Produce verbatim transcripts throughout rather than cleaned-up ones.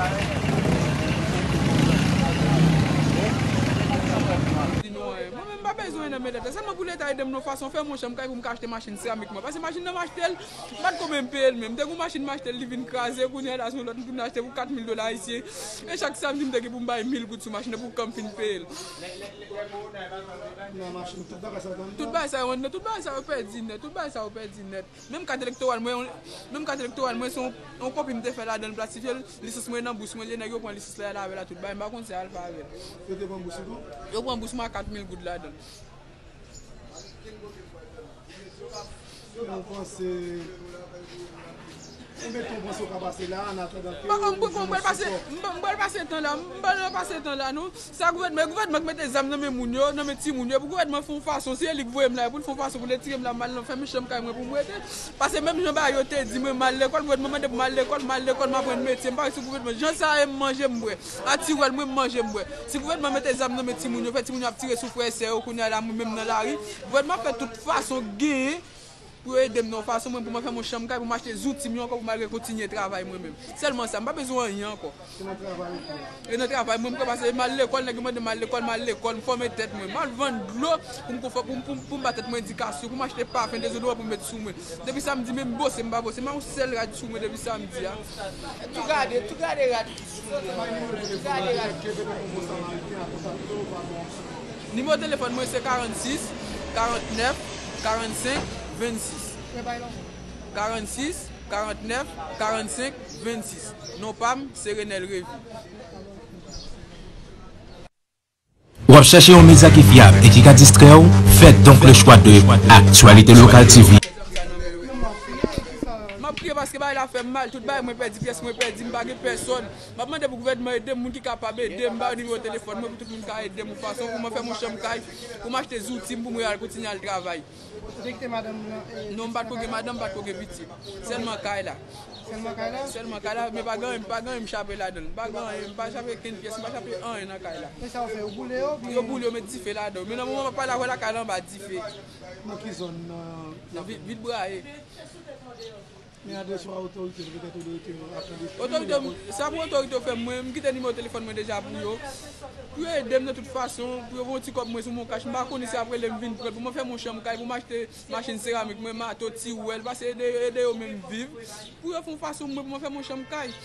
Di nou anyen. Mwen menm, m pa bezwen nan men Leta. Sèlman pou Leta ede m nan yon fason, fè m yon chanm kay pou m ka achte machin seramik mwen. Paske machin nan m achte l, m pa t ko menm peye l menm. M te gen yon machin m achte l, li vin kraze. Kounye a la, se yon lòt m tounen achte pou kat mil dola ayisyen. E chak samdi, m te gen pou m bay mil goud sou machin nan pou kan m fin peye l. Nan machin, tout bagay sa yo, tout bagay sa yo pèdi nèt. Tout bagay sa yo pèdi nèt. Menm kat elektoral mwen, menm kat elektoral mwen, se yon, yon kopi m te fè ladan l, m plastifye l, lisans mwen nan bous mwen, nèg yo pran lisans la, y al avè l a tout bagay, m pa konn sa y al fè avè l. Yo te pran bous ou tou? Yo pran bous mwen a kat mil goud ladan l. Ou panse, konbyen tan ou panse ou ka pase la, an atandan ke ou jwenn yon sipò? M pral pase tan la, m pral pase tan la, non. Sa gouvènman, gouvènman k mete zam nan men moun yo, nan men timoun yo. Pou gouvènman fè yon fason, se li k voye m la, pou l fè yon fason pou l retire m la, m al nan fèmen chanm kay mwen pou m rete. Paske menm jan bagay yo te di mwen, m al lekòl, gouvènman mande pou m al lekòl, m al lekòl, m aprann metye, m pa rete sou gouvènman. Jan sa ye, m manje, m bwè. A ti wèl mwen, m manje, m bwè. Si gouvènman mete zam nan men timoun yo, fè timoun yo ap tire sou frè e sè yo, kounye a la, mwen menm nan lari, gouvènman fè tout fason genyen pou yo ede m nan yon fason, mwen, pou mwen fè m yon chanm kay, pou m achte zouti m yo ankò, pou m al rekontinye travay mwen menm. Sèlman sa, m pa bezwen anyen ankò. Se nan travay ou fè. E nan travay mwen, m kòmanse, m al lekòl, nèg yo mande m al lekòl, m al lekòl, m fòme tèt mwen. M al vann dlo pou m konfò-, pou m, pou m, pou m ba tèt mwen edikasyon, pou m achte pafen, dezodoran pou m met sou mwen. Depi samdi, menm bwose, m pa bwose. M pa yon sèl rad sou mwen depi samdi a. Tou gade, tou gade rad. Tou gade rad. Nimewo telefòn mwen se karannsis, karannèf, karannsenk, vennsis. Karannsis, karannèf, karannsenk, vennsis. Non pa m, se Renel Revy. W ap chèche yon medya ki fyab e ki ka distrè w? Fè donk le chwa de Actualité Locale T V. M ap kriye paske bagay la fè m mal. Tout bagay mwen pèdi, pyès mwen pèdi, m pa gen pèsòn. M ap mande pou gouvènman ede m, moun ki kapab ede m, ba yo nimewo telefòn mwen pou tout moun ka ede m yon fason, pou mwen fè m yon chanm kay, pou m achte zouti m, pou mwen al kontinye al travay. Ou te kite madanm nan? Non, m pa t ko gen madanm, m pa t ko gen pitit. Sèlman kay la. Sèlman kay la? Sèlman kay la, men pa gen anyen, pa gen anyen m chape ladan l. M pa gen anyen, m pa chape kenn pyès, m pa chape anyen nan kay la. E sa yo fè, yo boule yo, oubyen? Yo boule yo, met dife ladan yo. Men nan moman m ap pale avè w la, kay la anba dife. Nan ki zòn nan? Nan Vit, Vit Braye. Men adrese w a otorite yo, petèt otorite yo ap tande. Otorite yo, sa pou otorite yo fè, mwen, m kite nimewo telefòn mwen deja pou yo. Pou yo ede m nan tout fason, pou yo voye yon ti kòb mwen sou MonCash. M pa konnen si y ap rele m vin pran l, pou mwen fè m yon chanm kay, pou m achte machin seramik mwen, mato, ti wèl, pase ede, ede yo menm viv. Pou yo fè yon fason mwen, pou mwen fè m yon chanm kay.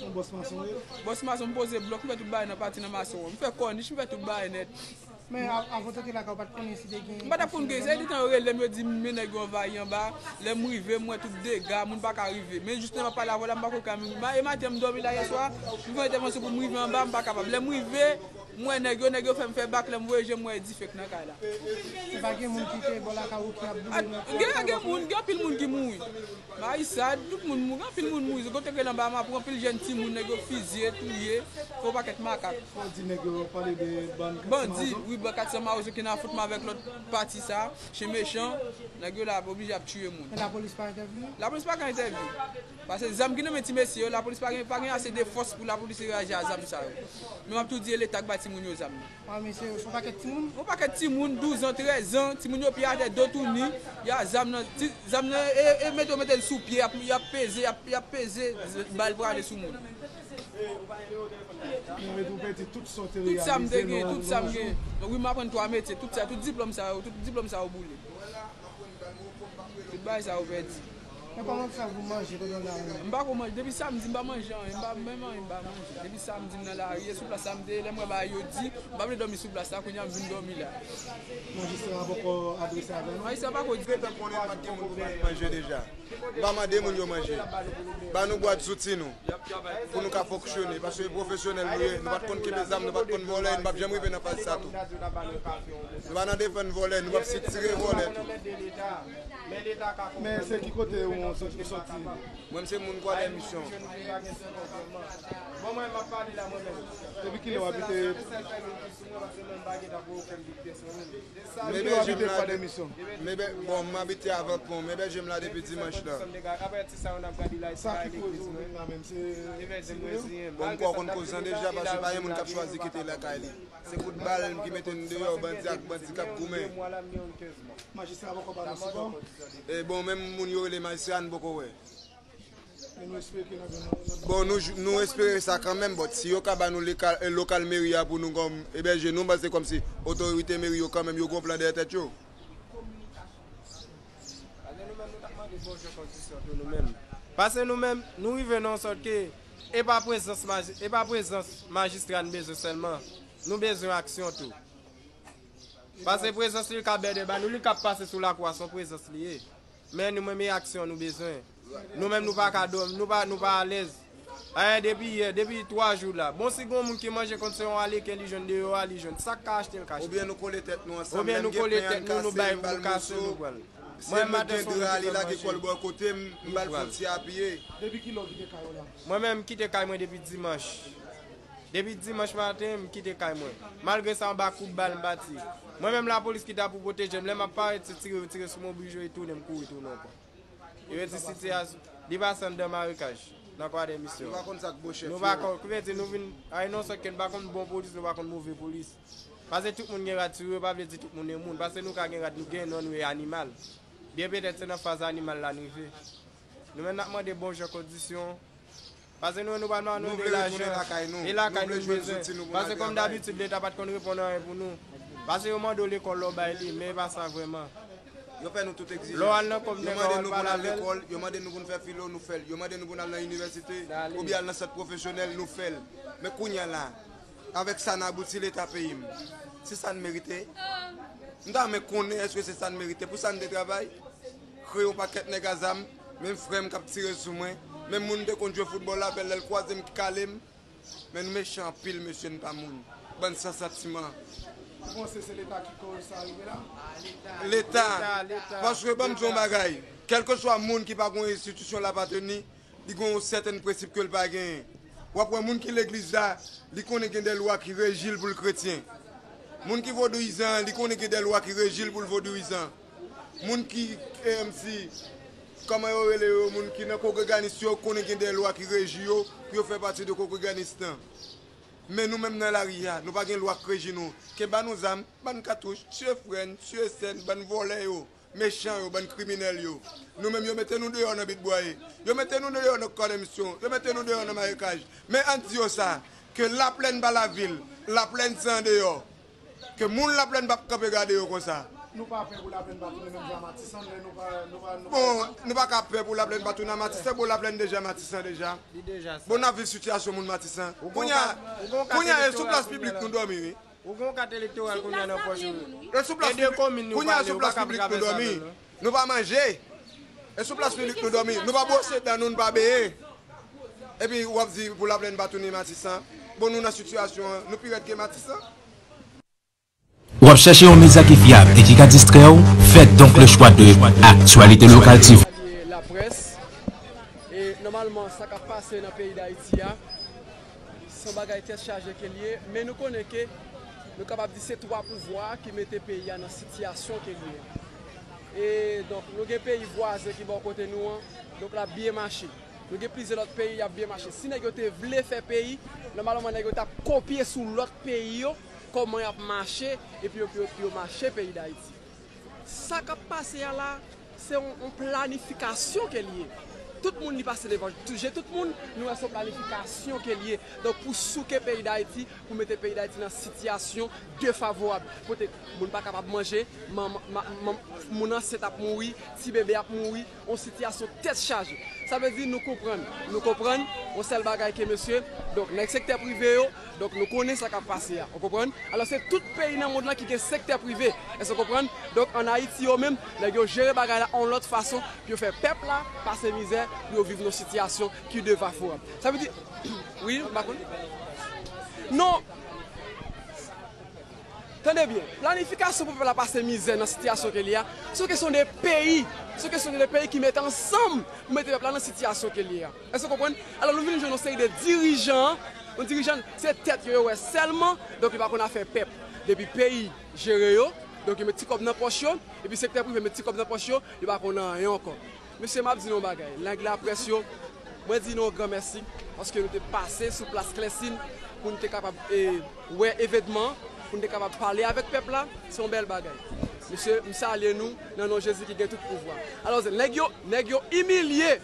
Yon bòs mason w ye? Bòs mason, m poze blòk, m fè tout bagay nan pati nan mason an. M fè kònich, m fè tout bagay nèt. Men a, avan w t antre lakay ou, ou pa t konnen si te gen... M pa t ap konn gen, se detan yo rele m, yo di m, men nèg yo anvayi anba. Lè m rive, m wè tout dega, moun pa ka rive. Men jis lè m ap pale avè w la, m pa ko ka menm. E maten, m dòmi la yèswa, m fè entèvansyon pou m rive anba, m pa kapab. Lè m rive, m wè nèg yo, nèg yo fè m fè bak, lè m voye je m, m wè dife k nan kay la. Se pa gen moun ki te bò lakay ou ki ap boule nan kay la? Gen, gen moun, gen anpil moun ki mouri. Marisa, tout moun mouri, anpil moun mouri. Kote ke anba m ap pran anpil jèn timoun, nèg yo fizye, touye, fè yon pakèt makak. Fò di nèg yo pale de bann kat san mawozo. Bandi, wi, bann kat san mawozo ki nan afwontman avèk lòt pati sa, chen mechan, nèg yo la oblije ap tiye moun. Men lapolis pa entèvni? Lapolis pa ka entèvni. Paske zam ki nan men ti mesye yo, lapolis pa gen, pa gen ase de fòs pou lapolis reyaji a zam sa yo. Men m ap tou di e Leta k bay timoun yo zam nan. An, mesye, se yon pakèt timoun? Yon pakèt timoun, douz an, trèz an, timoun yo pye atè, do touni, y a zam nan, ti, zam nan, e, e mete yo mete l sou pye, y ap, y ap peze, y ap, y ap peze, bal prale sou moun. Tout sa m te gen, tout sa m gen. Wi, m aprann twa metye, tout sa, tout diplòm sa yo, tout diplòm sa yo boule. Tout bagay sa yo pèdi. Men kòman w fè pou manje pandan w la menm? M pa ko manje. Depi samdi, m pa manje anyen. M pa menm anyen, m pa manje. Depi samdi, m nan lari. E sou plas la, m te ye. Lè m wè bagay yo di, m pa vle dòmi sou plas la. Kounye a, m vin dòmi la. Majistra a poko adrese avè nou? Majistra pako di. Gentan konnen pa t gen moun pou bat manje deja. M pa mande moun yo manje. Ba nou bwat zouti nou. Pou nou ka fonksyone. Paske pwofesyonèl nou ye. Nou pa t konn kenbe zam, nou pa t konn vòlè, nou p ap janm rive nan faz sa tou. Nou pa nan defann vòlè, nou p ap sitire vòlè tou. Men se ki kote ou soti? Mwen, m se moun Kwadèmisyon. Depi kilè w abite? M ebèje m la, m ebè-, bon, m abite avèk mwen, m ebèje m la depi dimanch la. Sa ki koze w vin la menm? Se... Bon, m kwè w konn koz lan deja, paske pa gen moun k ap chwazi kite lakay li. Se kout bal ki mete n deyò, bandi ak bandi k ap goumen. Majistra poko ba nou sipò? E bon, menm moun yo rele majistra, n poko wè. Bon, nou, nou espere sa kanmenm, but si yo ka ba nou lokal, eh, lokal meri a pou nou kòm ebèje nou, paske kòmsi otorite meri yo kanmenm yo gon plan dèyè tèt yo. Paske nou menm, nou t ap mande bon jan kondisyon tou nou menm. Paske nou menm, nou rive nan yon sòt ke e pa prezans maji-, e pa prezans majistra n bezwen sèlman. Nou bezwen aksyon tou. Paske prezans li ka bèdè ba nou, li k ap pase sou lakou a, se yon prezans li ye. Men nou menm, e aksyon nou bezwen. Nou menm, nou pa ka dòmi, nou pa, nou pa alèz. Ayen, depi yè, depi twa jou la. Bon, si gon moun ki manje kont se yon aleken li jwenn deyò a, li jwenn. Sa k ka achte l, ka achte. Oubyen nou kole tèt nou ansanm, oubyen nou kole tèt nou, nou bay pou kase, nou pran l. Mwen, maten, si m gen dra, li lage kò l bò kote m, m ba l fon ti apiye. Depi kilè w kite kay ou la? Mwen menm, m kite kay mwen depi dimanch. Depi dimanch maten, m kite kay mwen. Malgre sa, anba kout bal, m pati. Mwen menm, lapolis ki ta pou pwoteje m, lè m ap parèt, se tire, yo tire sou mwen, oblije retounen, m kouri tounen ankò. Yo di sitiyasyon, li pase anndan marekaj, nan Kwadèmisyon. Nou pa konn sa k bon chèf yo. Nou pa konn, ki vle di nou vin, ay non, sòt ke nou pa konn bon polis, nou pa konn move polis. Paske tout moun gen rad sou yo, pa vle di tout moun e moun. Paske nou ka gen rad, nou gen non, nou e animal. Byen petèt se nan faz animal la n rive. Nou menm n ap mande bon jan kondisyon. Paske nou, nou pa nan, nou de lajan. E lakay nou bezwen. Paske kòm dabitid, Leta pa t konn reponn anyen pou nou. Paske yo mande w lekòl lè w bay li, men e pa sa vrèman. Yo fè nou tout egzijans. Lè w al nan kòm nèg a w al pale avè l. Yo mande nou pou n al lekòl, yo mande nou pou n fè filo, nou fè l. Yo mande nou pou n al nan inivèsite, oubyen al nan sant pwofesyonèl, nou fè l. Men kounye a la, avèk sa n abouti, Leta peyi m, se sa n merite? M ta renmen konnen èske se sa n merite, pou sa n te travay? Kreye yon pakèt nèg a zam, menm frè m k ap tire sou mwen, menm moun m te konn jwe foutbòl avè l, lè l kwaze m ki kale m. Men nou mechan anpil, mesye, n pa moun. Bann san santiman. Ou panse se Leta ki koz sa rive la? Leta. Leta, Leta. Paske ban m di yon bagay, kèlkeswa moun ki pa gon enstitisyon l apateni, li gon yon sèten prensip ke l pa genyen. W ap wè moun ki legliz la, li konnen gen de lwa ki reji l pou l kretyen. Moun ki vodouyizan, li konnen gen de lwa ki reji l pou l vodouyizan. Moun ki, eh, si, kòman yo rele yo, moun ki nan kongreganis yo, konnen gen de lwa ki reji yo pou yo fè pati de kongreganis lan. Men nou menm nan lari a, nou pa gen lwa k reji nou. Kenbe ba nou zam, bann katouch, tiye frè n, tiye sè n, bann vòlè yo, mechan yo, bann kriminèl yo. Nou menm yo mete nou deyò nan Bitbwaye. Yo mete nou deyò nan Kwadèmisyon. Yo mete nou deyò nan Marekaj. Men ann di yo sa, ke Laplèn pa lavil, Laplèn se andeyò. Ke moun Laplèn p ap kanpe gade yo konsa. Nou pa pè pou Laplèn pa tounen menm jan a Matisan, men nou pa, nou pa, nou pa. Bon, nou pa ka pè pou Laplèn pa tounen a Matisan, bon, Laplèn deja Matisan deja. Li deja sa. Bon, n ap viv sitiyasyon moun Matisan. Kounye a, kounye a, e sou plas piblik nou dòmi, wi. Ou gon kat elektoral kounye a nan pòch ou. E sou plas piblik, kounye a sou plas piblik nou dòmi. Nou pa manje. E sou plas piblik nou dòmi. Nou pa bwose dan nou, nou pa benyen. Epi w ap di pou Laplèn pa tounen Matisan. Bon, nou nan sitiyasyon an, nou pi rèd ke Matisan. W ap chèche yon medya ki fyab e ki ka distrè w? Fè donk le chwa de Actualité Locale T V. Laprès, e nòmalman sa k ap pase nan peyi Dayiti a, se yon bagay tèt chaje ke l ye, men nou konnen ke nou kapab di se twa pouvwa ki mete peyi a nan sitiyasyon ke l ye a. E donk, nou gen peyi vwazen ki bò kote nou an, donk l ap byen mache. Nou gen plizyè lòt peyi y ap byen mache. Si nèg yo te vle fè peyi, nòmalman nèg yo t ap kopye sou lòt peyi yo, kòman y ap mache, epi yo, yo, yo mache peyi Dayiti. Sa k ap pase a la, se yon, yon planifikasyon ke l ye. Tout moun li pase devan je tout moun, nou wè se yon planifikasyon ke l ye. Donk pou souke peyi Dayiti, pou mete peyi Dayiti nan sitiyasyon defavorab. Kote moun pa kapab manje, manman, ma, manm, moun ansent ap mouri, ti bebe ap mouri, yon sitiyasyon tèt chaje. Sa vle di nou konprann, nou konprann yon sèl bagay ke mesye, donk nèg sektè prive yo, donk nou konnen sa k ap pase a, ou konprann? Alò se tout peyi nan mond lan ki gen sektè prive, èske w konprann? Donk ann Ayiti yo menm, nèg yo jere bagay la yon lòt fason pou yo fè pèp la pase mizè, pou yo viv nan yon sitiyasyon ki defavorab. Sa vle di, wi, m pa konn. Non, tande byen, planifikasyon pou pèp la pase mizè nan sitiyasyon ke l ye a, se yon kesyon de peyi, se yon kesyon de peyi ki mete ansanm pou mete pèp la nan sitiyasyon ke l ye a. Èske w konprann? Alò nou vin jwenn yon seri de dirijan, yon dirijan se tèt yo yo wè sèlman, donk yo pa konn afè pèp. Depi peyi jere yo, donk yo met ti kòb nan pòch yo, epi sektè prive met ti kòb nan pòch yo, yo pa konn anyen ankò. Mesye, m ap di nou yon bagay, nèg laprès yo, mwen di nou yon gran mèsi, paske nou te pase sou plas Klèsin pou nou te kapab, e, wè evènman, pou nou te kapab pale avèk pèp la, se yon bèl bagay. Mesye, m salye nou nan non Jezi ki gen tout pouvwa. Alò, nèg yo, nèg yo imilye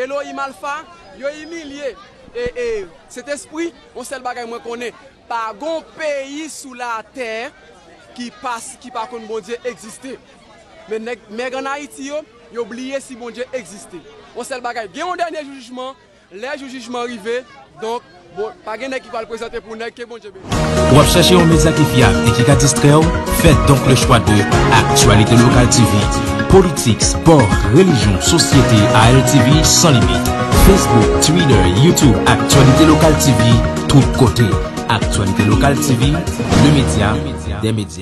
Elohim Alpha, Yo imilye e, e Sentespri. Yon sèl bagay mwen konnen, pa gon peyi sou latè ki pa, ki pa konn Bondye egziste. Men nèg, nèg ann Ayiti yo, yo bliye si Bondye egziste. Yon sèl bagay, gen yon dènye jou jijman, lè jou jijman rive, donk, bon, pa gen nèg ki pral prezante pou nèg, ke Bondye beni. W ap chèche yon medya ki fyab e ki ka distrè w? Fè donk le chwa de Actualité Locale T V. Politik, spò, relijyon, sosyete, A L T V san limit. Facebook, Twitter, YouTube, Actualité Locale T V, tout kote. Actualité Locale T V, le média des médias.